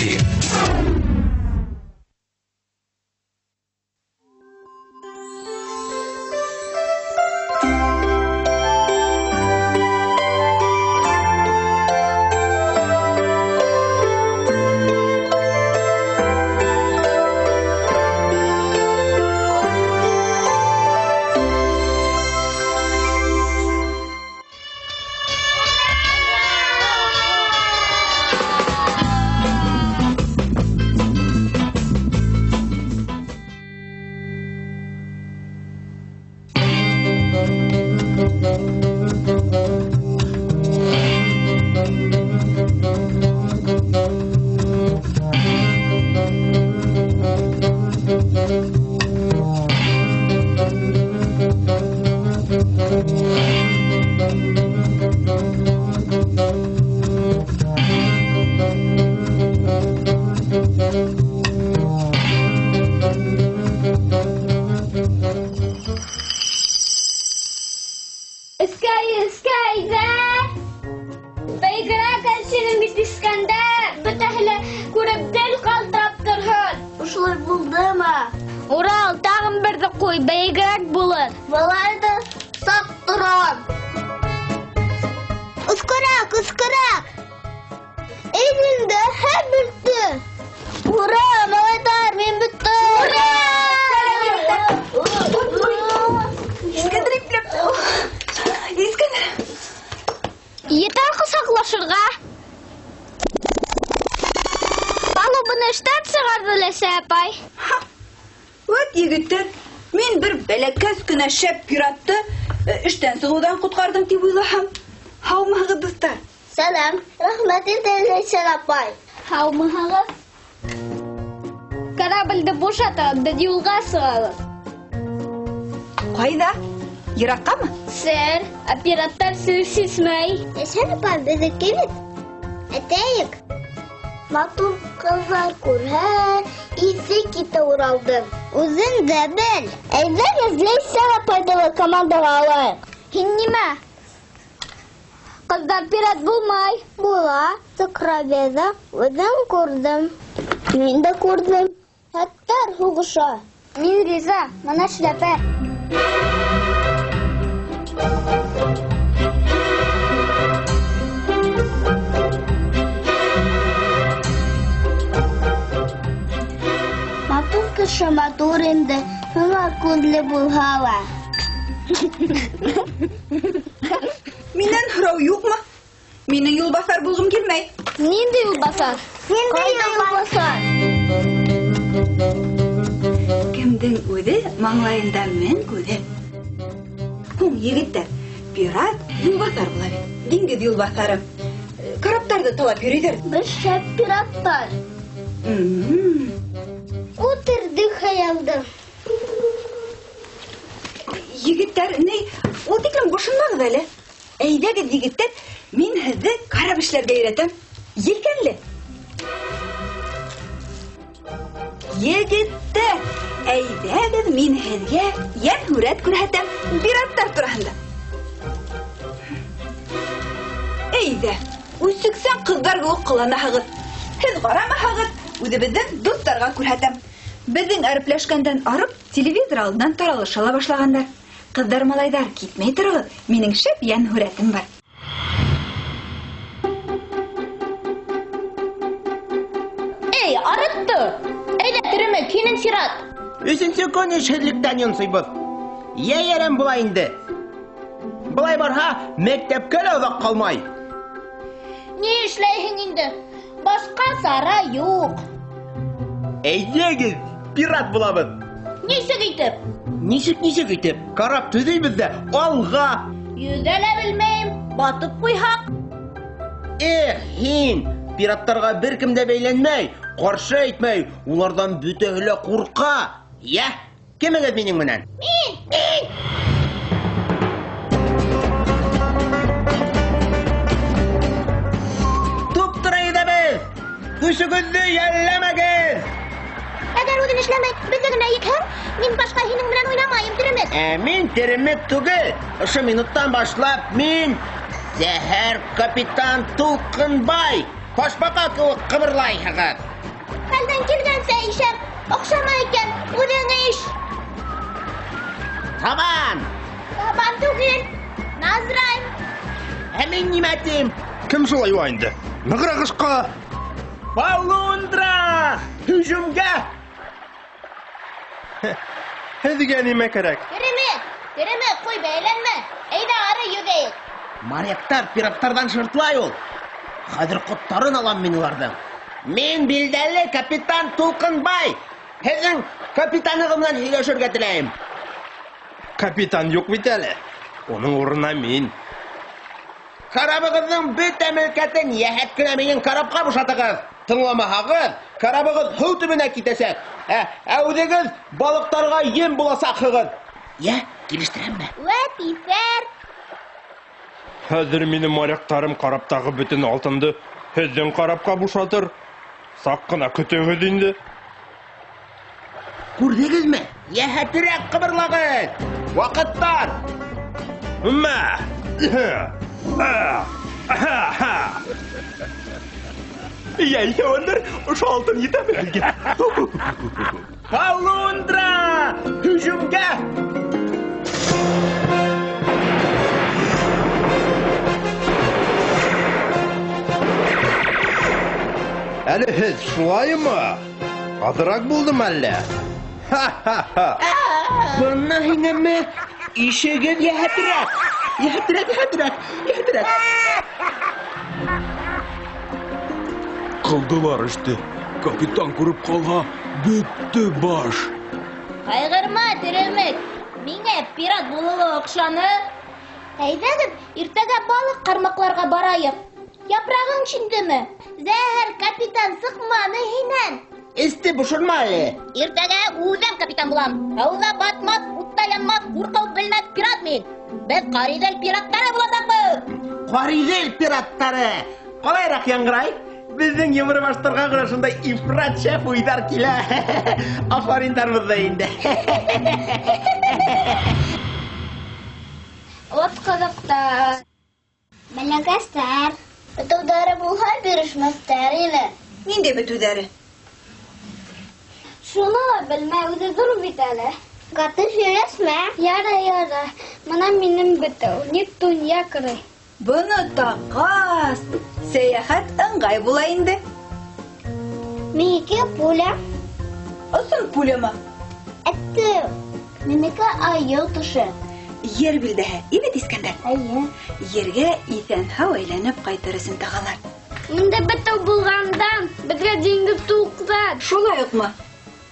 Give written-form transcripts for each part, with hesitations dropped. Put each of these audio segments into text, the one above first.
Дети. Урал, тағын берҙе ҡуй, бейегерәк булыр. Былай ҙа саҡ торам. Өҫкәрәк, өҫкәрәк. Инде һәм бөттө. Ура, малайҙар, мин бөттөм. Ура! Искәндәр ипләп. Искәндәр. Етәр ҡосаҡлашырға. Палубаны эштән сығарҙы Ләйсә апай. Вәт, егеттәр, мин бер бәләкәс кенә шәп пиратты эштән сығыуҙан ҡотҡарҙым тип уйлаһам. Һаумыһығыҙ, дуҫтар? Сәләм, рәхмәт инде, Ләйсән апай. Һаумыһығыҙ? Кораблде бушатығыҙ, беҙ юлға сығабыҙ. Ҡайҙа? Йыраҡҡамы? Сер, ә пираттар сер сисмәй. Ләйсән апай беҙҙеке бит. Әтәйек. Матур ҡыҙҙар күрһә, иҫе китә Уралдың. Үҙең дә бел. Әйҙәгеҙ, Ләйсән апайҙы ла командаға алайыҡ. Һин нимә? Ҡыҙҙар пират булмай. Була, Сокровеҙа, үҙем күрҙем. Мин дә күрҙем. Хәттәр һуғыша. Мин риза, мына эшләпә. Матур кеше матур инде, һыңар күҙле булһа ла. Минән һорау юҡмы? Минең юлбаҫар булғым килмәй. Ниндәй юлбаҫар? Ниндәй юлбаҫар? Кемдең үҙе маңлайында мең күҙе? Һуң, егеттәр, пират юлбаҫар була бит. Диңгеҙ юлбаҫары. Караптарҙы талап йөрөйҙәр. Беҙ шәп пираттар. Үтерҙе хыялды. Егеттәр, ни, ул тиклем бошонмағыҙ әле. Әйҙәгеҙ, егеттәр, мин һеҙҙе карап эшләргә өйрәтәм. Елкәнле. Егеттәр, әйҙәгеҙ, мин һеҙгә йән һүрәт күрһәтәм пираттар тураһында. Әйҙә, үсексән ҡыҙҙар кеүек ҡыланаһығыҙ. Һеҙ ҡарамаһағыҙ, үҙебеҙҙең дуҫтарға күрһәтәм. Беҙҙең әрепләшкәндән арып, телевизор алдынан таралыша ла башлағандар. Ҡыҙҙар, малайҙар, китмәй тороғоҙ, минең шәп йән һүрәтем бар. Эй, арытты! Әйҙә, теремек, һинең сират. Өсөнсө көн эшһеҙлектән йонсойбоҙ. Йә ярам була инде. Былай барһа, мәктәпкә лә оҙаҡ ҡалмай. Ни эшләйһең инде? Башҡа сара юҡ. Әйҙәгеҙ, пират булабыҙ. Нисек итеп? Нисек, нисек итеп? Карап төҙөйбөҙ ҙә алға. Йөҙә лә белмәйем, батып ҡуйһаҡ. Эх, һин! Пираттарға бер кем дә бәйләнмәй, ҡаршы әйтмәй, уларҙан бөтәһе лә ҡурҡа. Йә, кемегеҙ минең менән? Мин! Мин! Туп-тура йөҙәбеҙ! Көсөгөҙҙө йәлләмәгеҙ! Әгәр үҙең эшләмәй, беҙҙе генә екһәң, мин башҡа һинең менән уйнамайым, теремек. Ә мин теремек түгел. Ошо минуттан башлап мин зәһәр капитан Тулҡынбай. Ташбаҡа кеүек ҡыбырлайһығыҙ. Хәлдән килгәнсә ишәм. Оҡшамай икән, үҙең иш. Табан! Табан түгел. Назрань. Ә мин нимә тим? Кем шулай юа инде? Нығыраҡ ышҡа! Полундра! Һөжүмгә! Һеҙгә нимә кәрәк? Теремек, теремек, ҡуй бәйләнмә. Әйҙә ары йөҙәйек. Моряктар пираттарҙан шыртлай ул. Хәҙер ҡоттарын алам мин уларҙың. Мин билдәле капитан Тулҡынбай. Һеҙҙең капитанығыҙ менән һөйләшергә теләйем. Капитан юҡ бит әле. Уның урынына мин. Карабығыҙҙың бөтә мөлкәтен йәһәт кенә минең карапҡа бушатығыҙ. Тыңламаһағыҙ, карабығыҙ һыу төбөнә китәсәк. Ә үҙегеҙ балыҡтарға ем буласаҡһығыҙ. Йә, килештерәмме? Вәт иҫәр. Хәҙер минең моряктарым караптағы бөтөн алтынды һеҙҙең карапҡа бушатыр. Саҡ ҡына көтөгөҙ инде. Күрҙегеҙме? Йәһәтерәк ҡыбырлағыҙ. Ваҡыттар. Мә! Йә, икәүендер, ошо алтын етәме һеҙгә? Полундра! Һөжүмгә! Әле һеҙ шулаймы? Аҙыраҡ булдым әллә? Ха-ха-ха! Бына һиңәме? Ишегеҙ йәһәтерәк! Йәһәтерәк, йәһәтерәк, йәһәтерәк! Ҡылдылар эште. Капитан күреп ҡалһа, бөттө баш. Ҡайғырма, теремек. Миңә пират булыуы оҡшаны. Әйҙәгеҙ, иртәгә балыҡ ҡармаҡларға барайыҡ. Япрағың шиндеме? Зәһәр капитан сыҡманы һинән. Эсте бошорма әле. Иртәгә үҙем капитан булам. Һыуҙа батмаҫ, утта янмаҫ, ҡурҡыу белмәҫ пират мин. Беҙ Ҡариҙел пираттары буласаҡбыҙ. Ҡариҙел пираттары. Ҡалайыраҡ яңғырай? Беҙҙең йомро баштарға ғына шундай ифрат шәп уйҙар килә. Афариндарбыҙ ҙа инде. Ут ҡыҙыҡтар. Бәләкәстәр. Бөтөүҙәре булһа бирешмәҫтәр ине. Ниндәй бөтөүҙәре? Шуны ла белмәй, үҙе ҙур бит әле. Ҡаты һөйләшмә. Яра, яра. Бына минең бөтөү. Ни тун якоры. Быны таҡҡас, сәйәхәт ыңғай була инде. Минеке пуля. Ысын пулямы? Әттеү. Минеке айыу төшө. Ер билдәһе, ибет Искәндәр. Эйе. Ергә иҫән-һау әйләнеп ҡайтыр өсөн тағалар. Мында бөтөү булғандан беҙгә диңгеҙ туҡтар. Шулай уҡмы?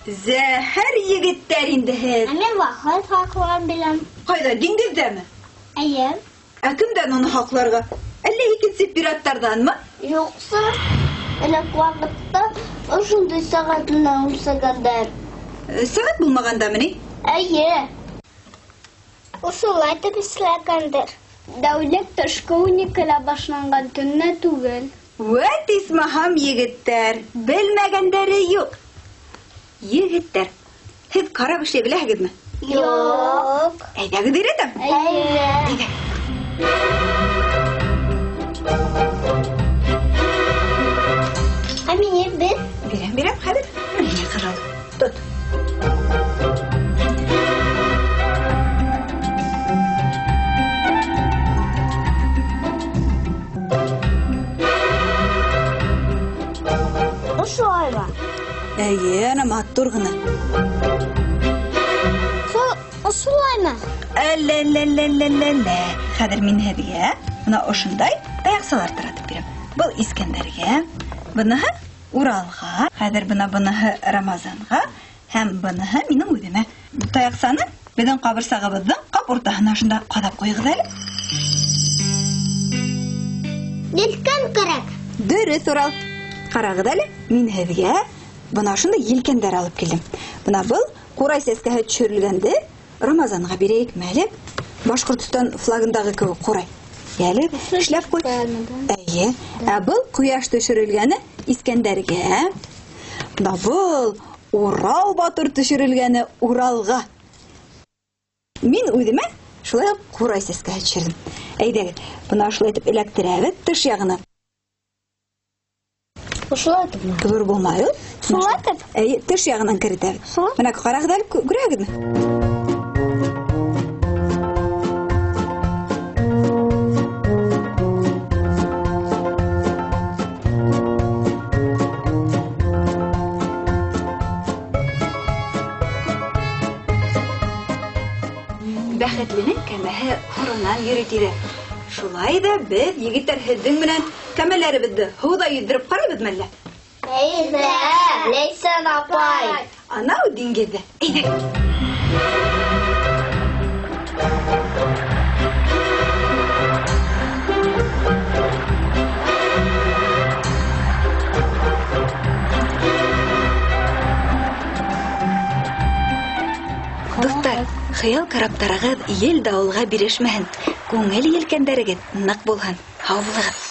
Зәһәр егеттәр инде һеҙ. Ә мин ваҡыт һаҡлап беләм. Ҡайҙа, диңгеҙҙәме? Эйе. Ә кемдән уны һаҡларға? Әллә икенсе пираттарҙанмы? Юҡсы, элек ваҡытта ошондай сәғәт менән үлсәгәндәр. Сәғәт булмағандамы ни? Эйе. Ошолай итеп эшләгәндер. Дәүләт төшкө 12-лә башланған, төнлә түгел. Вәт исмаһам, егеттәр, белмәгәндәре юҡ. Егеттәр, һеҙ карап эшләй беләһегеҙме? Юҡ. Әйҙәгеҙ өйрәтәм. Әйҙә. Әйҙә. Ә мине бир. Бирәм, бирәм, хәҙер. Мин ҡарал. Тот. Ошолаймы? Эйе, ана матур ғына. Ошолаймы? Әллә-лә-лә-лә-лә-лә. Хәҙер мин һеҙгә бына ошондай таяҡсалар таратып бирәм. Был Искәндәргә, быныһы Уралға, хәҙер бына быныһы Рамазанға һәм быныһы минең үҙемә. Таяҡсаны беҙҙең ҡабырсағыбыҙҙың ҡап уртаһына шунда ҡаҙап ҡуйығыҙ әле. Елкән кәрәк. Дөрөҫ, Урал. Ҡарағыҙ әле, мин һеҙгә бына ошондай елкәндәр алып килдем. Бына был ҡурай сәскәһе төшөрөлгәнде Рамазанға бирәйек әле. Башҡортостан флагындағы кеүек ҡурай. Әле эшләп ҡуй. Эйе. Ә был ҡояш төшөрөлгәне Искәндәргә. Бына был Урал батыр төшөрөлгәне Уралға. Мин үҙемә шулай уҡ ҡурай сәскәһе төшөрҙөм. Әйҙәгеҙ, бына шулай итеп эләктерәбеҙ тыш яғына. Ошолай итепме? Ҙур булмай ул. Шулай итеп? Эйе, тыш яғынан керетәбеҙ. Шулай. Бына ҡарағыҙ әле, күрәһегеҙме? Бәхетленең кәмәһе һоронан йөрөй тиҙәр. Шулай ҙа беҙ, егеттәр, һеҙҙең менән кәмәләребеҙҙе һыуҙа йөҙҙөрөп ҡарайбыҙмы әллә? Әйҙә, Ләйсән апай. Анау диңгеҙҙә. Әйҙә. Дуҫтар, хыял караптарығыҙ ел дауылға бирешмәһен, күңел елкәндәрегеҙ ныҡ булһын. Һау булығыҙ.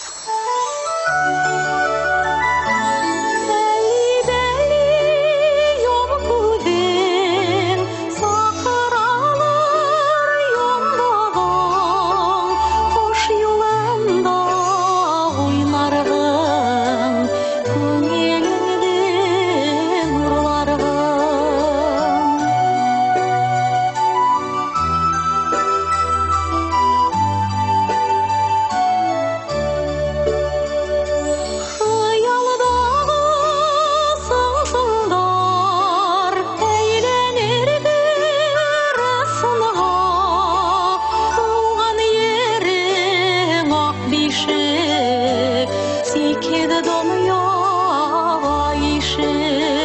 Сикеҙ донъяға ишек.